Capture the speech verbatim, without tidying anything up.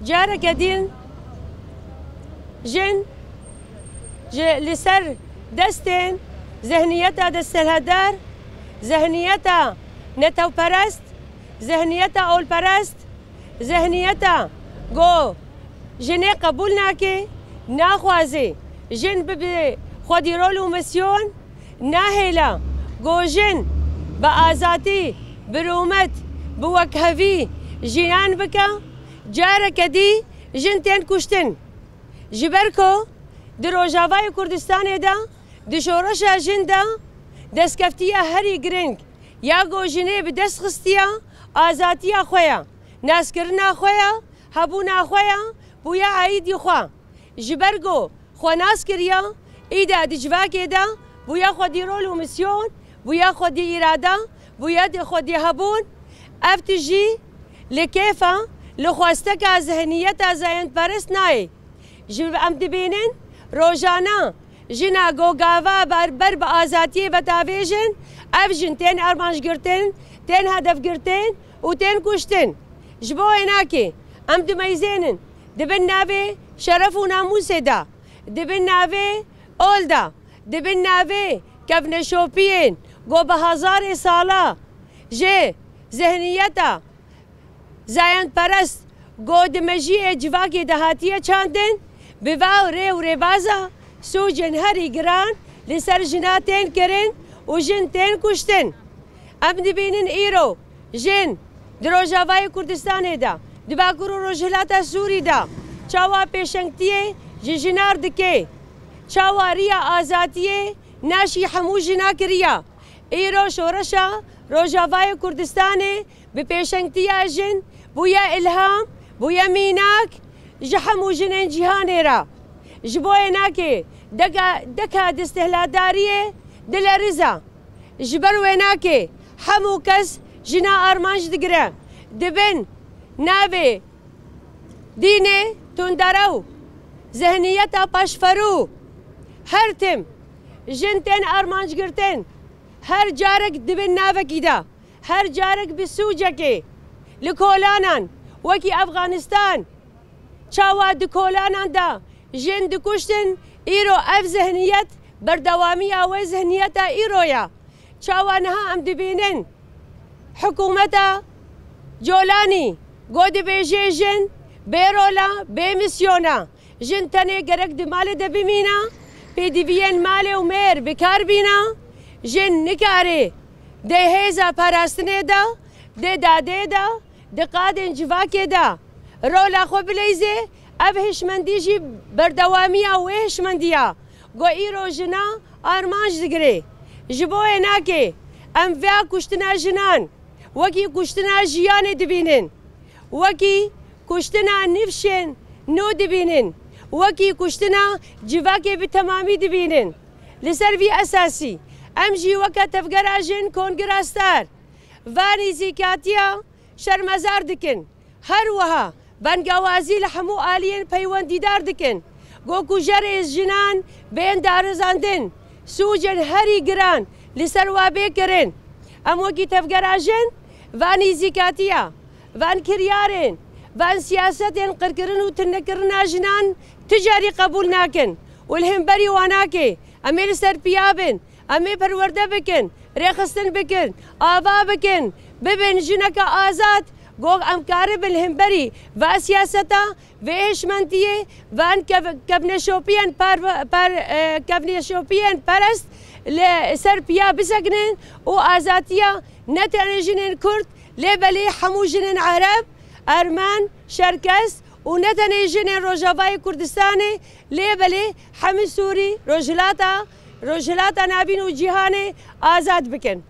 Careke din jin ji li ser destên zihniyeta desthilatdar, zihniyeta netewperest, zihniyeta olperest, zihniyeta ku jinê qebûl nake, naxwaze jin bibe xwedî rol û misyon, nahêle ku jin bi azadî, bi rûmet, bi wekhevî jiyan bike, careke dî jin tên kuştin. Ji ber ku di Rojavayê Kurdistanê de, di şoreşa jin de, destkeftiya herî giring ya ku jinê bi dest xistiye, azadiya xwe ye, naskirina xwe ye, hebûna xwe ye, bûye aîdî xwe. Ji ber ku xwe nas kiriye, îda di civakê de bûye xwedî rol û misyon, bûye xwedî îrade, bûye di xwedî hebûn. Ev tijî li kêfa, li xwesteka zihniyeta zayendperest nayê. Ji em dibînin rojane jina ku gava ber, ber bi azadiyê ve davêjin, ev jin tên armancgirtin, tên hedefgirtin û tên kuştin. Ji bo wênakê, em dimeyzênin di bin navê şeref û namûsê de, di bin navê ol de, di bin navê kevneşopiyên ku bi hezarê sala ji zihniyeta zayendperest ku di mejiyê civakê de hatiye çandin, bi va rê û rêbaza sûcên herî giran li ser jina tên kirin û jin tên kuştin. Em dibînin îro jin di Rojavayê Kurdistanê de, di Bakur û Rojhilata Sûrî de çawa pêşengtiyê ji jinar dike, çawa riya azadiyê naşî hemû jina kiriya. Îro şoreşa Rojavayê Kurdistanê bi pêşengtiya jin bûye îlham, bûye mînak ji hemû jinên cîhanê re. Ji bo wênakê deka, deka desthilatdariyê dilerize. Ji ber wênakê hemû kes jina armanc digire. Di bin navê dînê tunderew, zihniyeta paşverû, her tim jin tên armancgirtin. Her carek di bin navekî de, her carek bi sûcekê, li kolanan wekî Efxanistan, çawa di kolanan de jin dikuştin, îro ev zihniyet berdewamiya wê zihniyeta îro ye. Çawa niha em dibînin hikûmeta Colanî ku dibêje jin bê rol e, bê misyon e. Jin tenê gerek di malê de bimîne, pêdiviyên malê û mêr bi kar bîne. Jin nikare di hêza parastinê de, di dadê de, di qadên civakê de rola xwe bileyzê. Ev hişmendî jî berdewamiya wê hişmendî ya ku îro jina armanc digire. Ji bo wênakê em vêya kuştina jinan wekî kuştina jiyanê dibînin, wekî kuştina nifşên nû dibînin, wekî kuştina civakê bi temamî dibînin. Li ser vî esasî em jî weke Tevgera Jin Kongira Star va nîzîkatiya şermezar dikin. Her wiha bengawazî li hemû aliyên peywendîdar dikin ku kujerê jinan bên darizandin, sûcên herî giran li ser wa bê kirin. Em wekî Tevgera Jin van nîzîkatiya, van kiryarên, van siyasetên qirkirin û tunekirina jinan ti carî qebûl nakin û li hemberî wanakê em ê li ser piya bin. Em ê perwerde bikin, rêxistin bikin, ava bikin, bibin jineke azad, ku em karibin li hemberî va siyaseta, vê hişmentiyê, van kev-, kevneşopiyên per-, per-, e, kevneşopiyên perest li ser piya bisekinin û azadiya ne tenê jinên Kurd, lê belê hemû jinên Ereb, Ermen, Şerkes û ne tenê jinên Rojavayê Kurdistanê, lê belê hemî Sûrî, Rojhilata, Rojhilata Navîn û cîhanê azad bikin.